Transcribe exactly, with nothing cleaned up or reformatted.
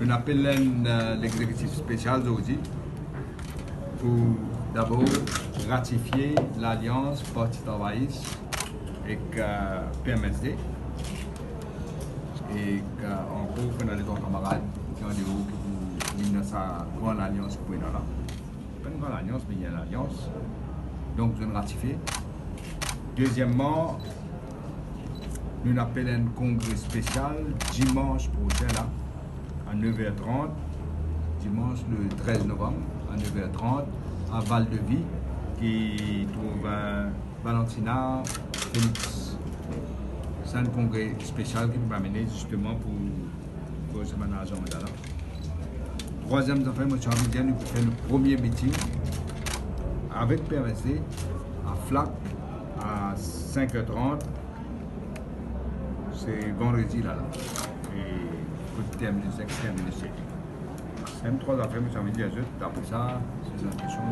Nou apel enn, eh, lexekitif spesial zordi pou dabor ratifie lalians Parti Travayis ek, eh, P M S D. Ek, eh, ankor, ena de trwa kamarad ki andeor ki pou vinn dan sa gran lalians ki pou ena la. Pa enn gran lalians, me li enn lalians. Donk, zot inn ratifie. Dezieman, nou apel enn kongre spesial dimans prosin la, a nef er trant, dimans le trez novam, a nef er trant, a Val de Vie, ki trouv, eh, Valentina Felix. Se enn kongre spesial ki nou pe amene zisteman pou koz bann azanda la. Trwaziem zafer, mo ti anvi dir, nou pe fer nou premie meeting avek P M S D a Flacq a sink er trant. Se vandredi la, la. E kot termine, sek termine sek. Sa enn trwa zafer mo ti anvi dir zot. Apre sa, si zot ena kestion,